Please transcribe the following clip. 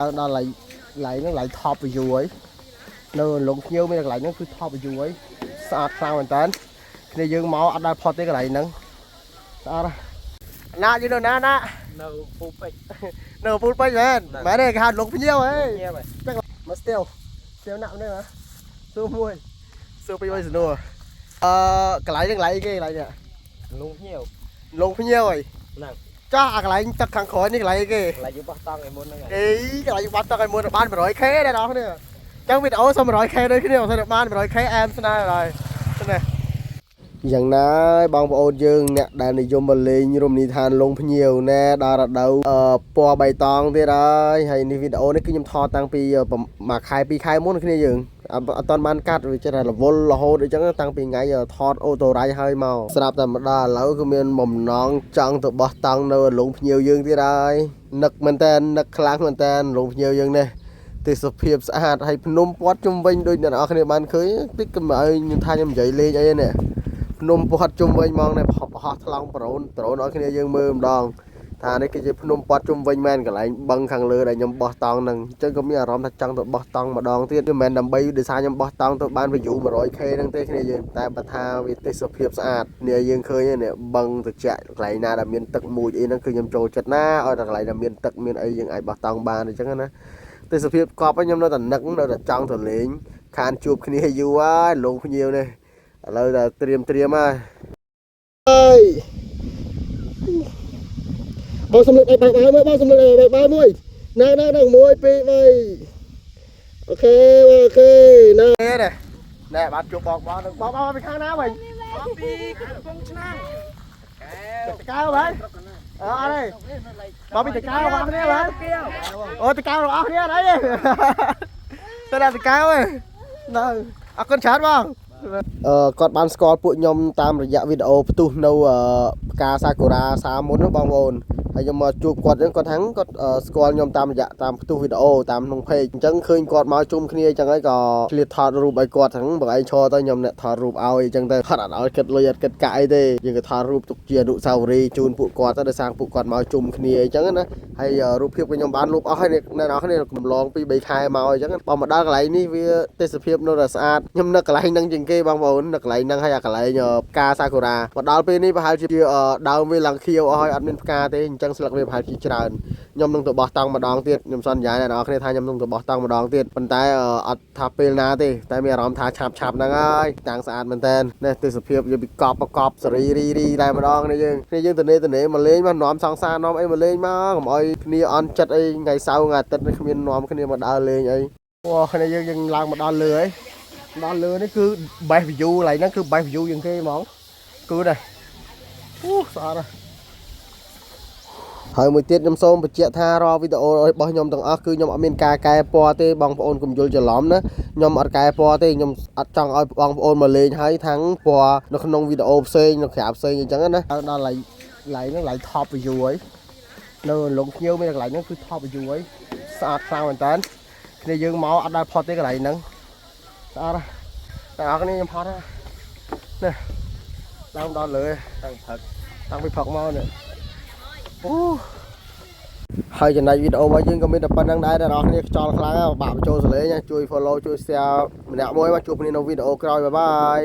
ដល់ឡៃឡៃហ្នឹងឡៃ top view ហើយនៅលងភ្ញៀវមានកន្លែងហ្នឹងគឺ top view ហើយស្អាតខ្លាំងមែនតើគ្នាយើងមកអត់ដែលផុតទេកន្លែងហ្នឹងស្អាតណាយើងនៅណាណា នៅពូពេជ្រ នៅពូលពេជ្រមែនមែនទេគេហៅលងភ្ញៀវហី ញៀវហើយ មកស្ទាវស្ទាវណាក់នេះហ៎សួរមួយសួរពីរបីសំណួរអឺកន្លែងហ្នឹងកន្លែងអីគេកន្លែងនេះ លងភ្ញៀវ លងភ្ញៀវហី ហ្នឹង ចាស់អាកន្លែងទឹកខាងក្រោយនេះកន្លែងអីគេ កន្លែងយើងបោះតង់ឯមុនហ្នឹងហើយ អីកន្លែងបាត់ទឹកឲ្យមុនបាន 100K ដែរដល់គ្នាអញ្ចឹងវីដេអូសុំ 100K ដូចគ្នាបើសិនបាន 100K អែមស្នេហ៍ហើយនេះយ៉ាងណាបងប្អូនយើងអ្នកដែលនិយមមកលេងរមណីយដ្ឋានលងភ្ញៀវណែដល់រដូវពណ៌បៃតងទៀតហើយហើយនេះវីដេអូនេះគឺខ្ញុំថតតាំងពីមួយខែពីរខែមុនគ្នាយើងអត់តាន់បានកាត់វាចេះតែរវល់រហូតអញ្ចឹងតាំងពីថ្ងៃថតអូតូរ៉ៃហើយមកស្រាប់តែមកដល់ឥឡូវគឺមានបំណងចង់ទៅបោះតង់នៅលងភ្ញៀវយើងទៀតហើយនឹកមែនតើនឹកខ្លាំងមែនតើលងភ្ញៀវយើងនេះទេសភាពស្អាតហើយភ្នំព័ទ្ធជុំវិញដូចអ្នកនរគ្នាបានឃើញតិចកុំឲ្យខ្ញុំថាខ្ញុំនិយាយលេងអីនេះភ្នំព័ទ្ធជុំវិញហ្មងនេះប្រហោះថ្លង់ប្រូនដ្រូនឲ្យគ្នាយើងមើលម្ដងថានេះគឺជាភ្នំព័ទ្ធជុំវិញមែនកន្លែងបឹងខាងលើដែលខ្ញុំបោះតង់ហ្នឹងអញ្ចឹងក៏មានអារម្មណ៍ថាចង់ទៅបោះតង់ម្ដងទៀតមិនមែនដើម្បីដោយសារខ្ញុំបោះតង់ទៅបាន view 100K ហ្នឹងទេគ្នាយើងតែបើថាវាទេសភាពស្អាតនេះយើងឃើញនេះបឹងត្រជាក់កន្លែងណាដែលមានទឹកមួយអីហ្នឹងគឺខ្ញុំចូលចិត្តណាឲ្យតែកន្លែងដែលមានទឹកមានអីយើងអាចបោះតង់បានអញ្ចឹងណាទេសភាពកប់ខ្ញុំនៅតែនឹកនៅតែចង់ទៅលេងខានជួបគ្នាយូរហើយលងភ្ញៀវនេះឥឡូវតែត្រៀមត្រៀមហើយហើយបងសំលឹកឲ្យបាយបាយមួយបងសំលឹកឲ្យបាយបាយមួយណែណែណែ1 2 3 OK OK ណែណែណែបាទជួបបងបងបងបងពីខាងណាវិញ មកពីកំពង់ឆ្នាំង តកៅបាទអើអត់ទេបងពីតកៅបងគ្នាបាទអូតកៅរបស់គ្នាអត់អីទេទៅដល់តកៅឯងនៅអរគុណច្រើនបងអឺគាត់បានស្គាល់ពួកខ្ញុំតាមរយៈវីដេអូផ្ទុះនៅផ្កាសាកូរ៉ាសាមុននោះបងប្អូនហើយខ្ញុំមកជួបគាត់អញ្ចឹងគាត់ថាគាត់ស្គាល់ខ្ញុំតាមរយៈតាមផ្ទុះវីដេអូតាមក្នុង page អញ្ចឹងឃើញគាត់មកជុំគ្នាអញ្ចឹងហើយក៏ឆ្លៀតថតរូបឲ្យគាត់ហ្នឹងបើឯងឈរទៅខ្ញុំអ្នកថតរូបឲ្យអញ្ចឹងទៅគាត់អត់ឲ្យគិតលុយអត់គិតកាក់អីទេយើងក៏ថតរូបទុកជាអនុស្សាវរីយ៍ជូនពួកគាត់ទៅដោយសារពួកគាត់មកជុំគ្នាអញ្ចឹងណាហើយរូបភាពក៏ខ្ញុំបានលុបអស់ហើយអ្នកនរគ្នាកំឡងពី3ខែមកអញ្ចឹងបើមកដល់កន្លែងនេះវាទេសភាពនៅតែស្អាតខ្ញុំនៅកន្លែងហ្នឹងជាងគេបងប្អូននៅកន្លែងហ្នឹងហើយអាកន្លែងផ្កាសាកូរ៉ាមកដល់ពេលនេះប្រហែលជាដើមវាឡើងខៀវអស់ហើយអត់មានផ្កាទេអញ្ចឹងស្លឹកវាប្រហែលជាច្រើនខ្ញុំនឹងទៅបោះតង់ម្ដងទៀតខ្ញុំសន្យាអ្នកនរគ្នាថាខ្ញុំនឹងទៅបោះតង់ម្ដងទៀតប៉ុន្តែអត់ថាពេលណាទេតែមានអារម្មណ៍ថាឆាប់ឆាប់ហ្នឹងហើយតាំងស្អាតមែនតើនេះទេសភាពយើងពីកប់មកកប់សេរីរីរីតែម្ដងនេះយើងគ្នាយើងទៅនេទៅនេមកលេងមកនាំសង្សារនាំអីមកលេងមកកុំអោយគ្នាអន់ចិត្តអីថ្ងៃសៅរ៍ថ្ងៃអាទិត្យនេះគ្មាននាំគ្នាមកដើរលេងអីអូគ្នាយើងយើងឡើងមកដល់លើហើយដល់លើនេះគឺ best view កន្លែងហ្នឹងគឺ best view ជាងគេហ្មងគឺនេះអូស្អាតណាស់ហើយមួយទៀតខ្ញុំសូមបញ្ជាក់ថារាល់វីដេអូរបស់ខ្ញុំទាំងអស់គឺខ្ញុំអត់មានការកែពណ៌ទេបងប្អូនកុំយល់ច្រឡំណាខ្ញុំអត់កែពណ៌ទេខ្ញុំអត់ចង់ឲ្យបងប្អូនមកលេងហើយทั้งពណ៌នៅក្នុងវីដេអូផ្សេងនៅក្រៅផ្សេងអញ្ចឹងណាដល់ឡៃឡៃហ្នឹងឡៃ top view ហើយនៅលងភ្ញៀវមានកន្លែងហ្នឹងគឺ top view ហើយស្អាតខ្លាំងមែនតើគ្នាយើងមកអត់ដែលផុតទេកន្លែងហ្នឹងស្អាតណាស់តែអរគ្នាខ្ញុំផុតណានេះឡើងដល់លើ តាំងផឹក តាំងពីផឹកមកនេះអូហើយចំណែកវីដេអូរបស់យើងក៏មានតែប៉ុណ្្នឹងដែរអ្នកនរគ្នាខ្យល់ខ្លាំងណាស់បាក់បញ្ចូលសលេងណាជួយ follow ជួយ share ម្នាក់មួយមកជួបគ្នានៅវីដេអូក្រោយ bye bye.